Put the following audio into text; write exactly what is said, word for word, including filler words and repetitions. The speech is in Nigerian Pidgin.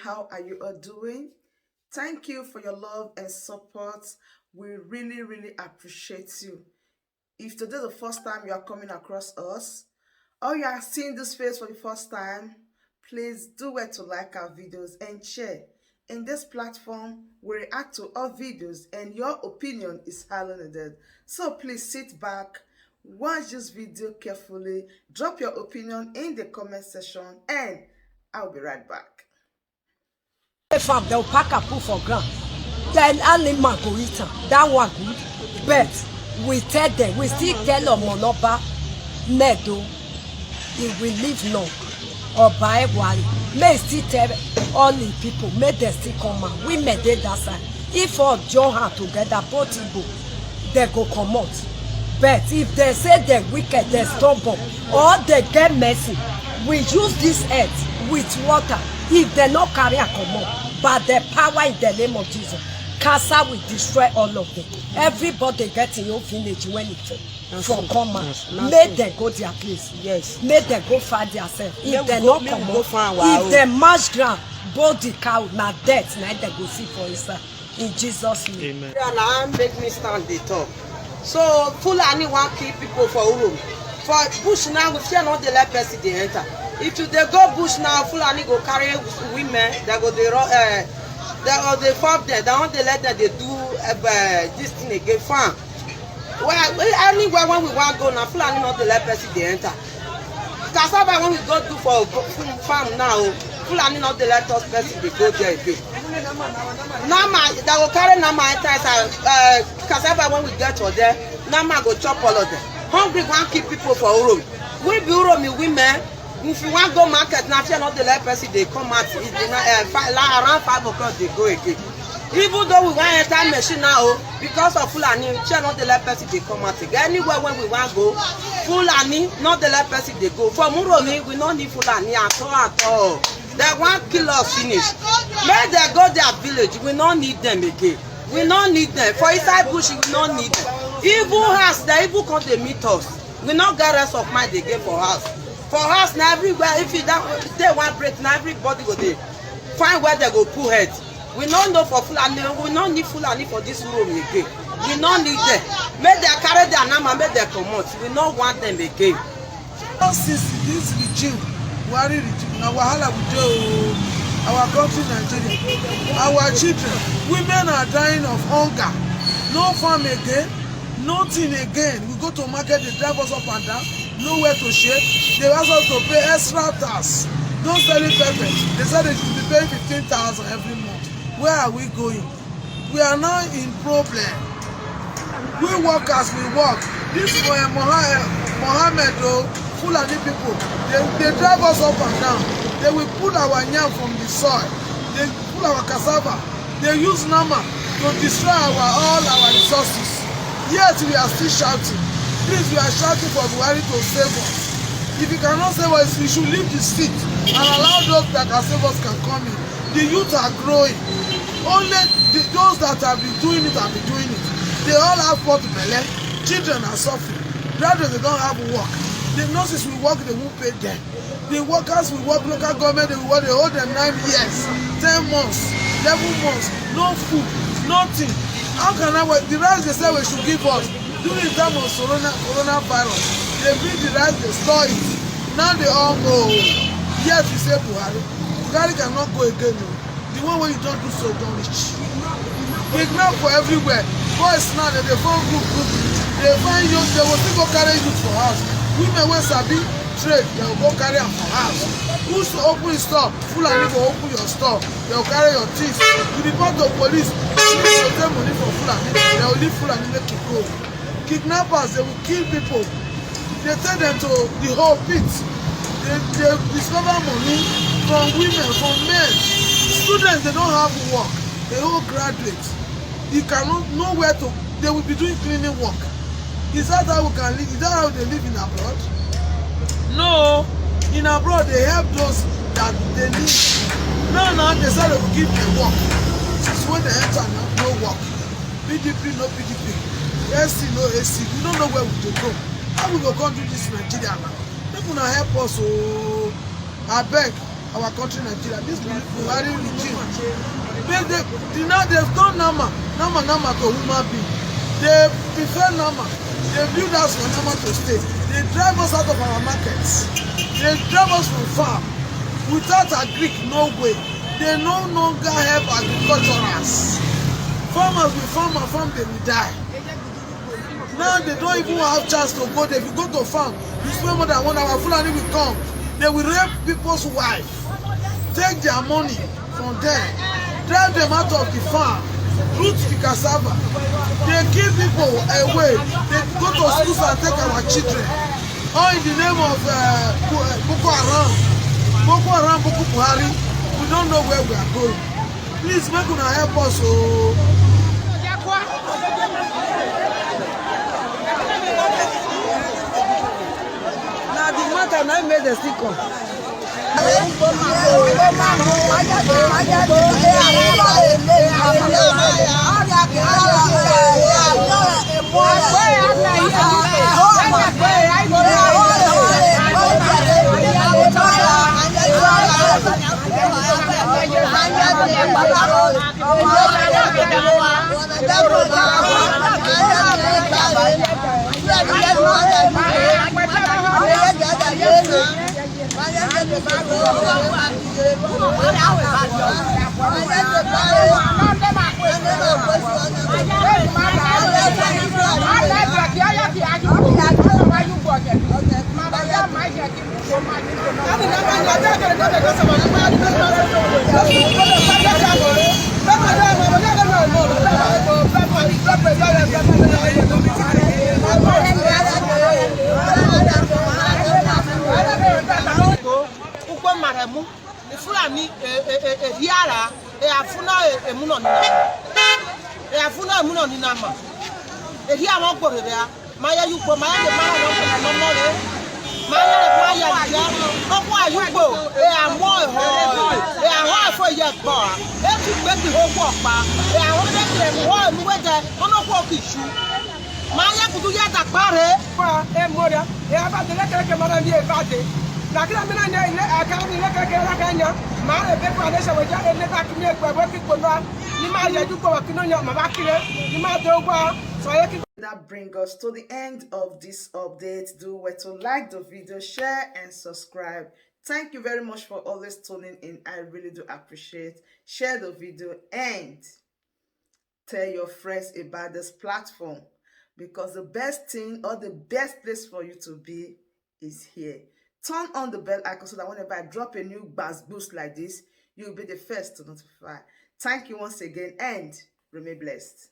How are you all doing? Thank you for your love and support. We really, really appreciate you. If today is the first time you are coming across us, or you are seeing this face for the first time, please do well to like our videos and share. In this platform, we react to all videos and your opinion is highly needed. So please sit back, watch this video carefully, drop your opinion in the comment section, and I'll be right back. If am, dem pack am put for ground. Then animal go eat am. That one good. But we tell them, we still tell Omonoba Medo, he will live long. Oba Ewari, may he still tell all the people, make dem still come out. Women dey that side. If all join hand together, both Igbo, dem go comot. But if dem say dem wicked, dem stubborn, or dem get mercy, we use this earth with water. If dem no carry am comot, by the power in the name of Jesus, cancer will destroy all of them. Everybody get im own village when e fall. For come out, make dem go their place. Yes. Make dem go find their self. If dem no comot, if dem match ground, both the cow, na death na dem go see for inside. In Jesus' name. Amen. Na make me stand dey talk. So Fulani wan kill people for Urom. For bush now, we fear not dey let person dey enter. If you dey go bush now, Fulani go carry women, they go dey run, uh, they go dey farm there. They wan dey let them dey do uh, this thing again, farm. Well, anywhere when we wan go now, Fulani not dey let person dey enter. Cassava when we go do for farm now, Fulani not dey let us person dey go there again. Nama, they go carry nama enter inside. Uh, cassava when we get for there, nama go chop all of them. Hungry wan kill people for Urom. We be Uromi women. If you wan go market now, fear not dey let person dey come out. It's the, uh, five, like, around five o'clock they go again. Even though we wan enter machine now, oh, because of Fulani, fear not dey let person dey come out again. Anywhere when we wan go, Fulani not dey let person dey go. For Uromi, we no need Fulani at all, at all. They wan kill us finish. Make dem go their village. We no need them again. We no need them. For inside bush, we no need them. Even house, they even come dey meet us. We no get rest of mind again for house. For house na everywhere. If you don dey one break, na everybody go dey find where they go put head. We no know for Fulani. We no need Fulani for this Urom again. We no need them. Make dem carry their nama, make dem comot. We no want them again. Ever since this regime, Buhari regime, na wahala we dey o. Our country Nigeria, our children, women are dying of hunger. No farm again, nothing again. We go to market, they drive us up and down, nowhere to share. They ask us to pay extra tax. Those selling pepper, they say they should be paying fifteen thousand every month. Where are we going? We are now in problem. We workers, we work. This uh, Moha- uh, Mohammed o, Fulani people, they, they drive us up and down. They will pull our yam from the soil. They pull our cassava. They use nama to destroy our all our resources. Yet we are still shouting. Please, we are shouting for Buhari to save us. If he cannot save us, we should leave the seat and allow those that can save us can come in. The youth are growing. Only the, those that have been doing it have been doing it. They all have pot belle. Children are suffering. Graduates, they don't have work. The nurses will work, they won't pay them. The workers will work, local government, they will work, they hold them nine years, ten months, eleven months, no food, nothing. How can I work? The rice they say we should give us during the time of corona, coronavirus, they bring the rice, they store it. Now they all go. Yes, we say Buhari. Buhari cannot go again. No. The one wey you don do so don reach. Kidnap for everywhere. Boys now, they dey form group group. They find youth, they go still go carry youth for house. Women wey sabi trade, they go go carry am for house. Who s- open his store? Fulani go open your store. They go carry your things. You report to police. Police go take money from Fulani. They go leave Fulani make e go. Kidnappers, they will kill people. They take them to the whole pit. They, they discover money from women, from men. Students, they don't have work. They all graduate. You cannot know where to. They will be doing cleaning work. Is that how we can live? Is that how they live in abroad? No. In abroad, they help those that they need. No, no, they say they will give them work. Since when they enter now, no work. P D P, no P D P. A C, no A C. We don't know where we dey go. How we go come do this Nigeria now? Make una help us o. Abeg, our country Nigeria, this Buhari regime, they, they, the, now they've turned Nama, Nama, Nama to human being. They prefer Nama. They build house for Nama to stay. They drive us out of our markets. They drive us from farm. Without agric, no way. They no longer help agriculturers. Farmers will farm and farm, they will die. Now they don't even have chance to go there. If you go to farm, you spend more than one hour, Fulani will come. They will rape people's wife, take their money from them, drive them out of the farm, root the cassava. They kill people away. They go to schools and take our children. All in the name of uh, Bo- uh, Boko Haram. Boko Haram, Boko Buhari. We don't know where we are going. Please make una help us. Oh. Na the matter na im make dem still come. Ukwe maremu, Fulani, e, e, e, e, hiara, e, afuna, e, e, muno ni nama. E, afuna, e, muno ni nama. E, hia mo gbore ya. Ma ya yu gbo, ma ya le, ma ya le, ma ya le, ma ya le, ma ya le. Ko kwa yu gbo, e, amo, e, ho, e, aho, e, fo, ye, gbo. E, ti gbe ti ho gbo pa. E, aho, e, ti, e, ho, e, mu we de, ono ko ki su. Ma ya kudu ya da pare. Kwa, e, mo ya. E, aba de le kere ke mara ni e ba de. Na kila mina ni, e, aka ni le kere ke la ka nya. Ma e be kwa ne se we ja, e, ne ba ki ni e gbo, we ki gbo na. Ni ma ya ju gbo wa ki no nya, ma ba ki le. Ni ma do gbo. So e ki That brings us to the end of this update. Do well to like the video, share and subscribe. Thank you very much for always tuning in. I really do appreciate. Share the video and tell your friends about this platform, because the best thing or the best place for you to be is here. Turn on the bell icon so that whenever I drop a new buzz boost like this, you'll be the first to notify. Thank you once again and remain blessed.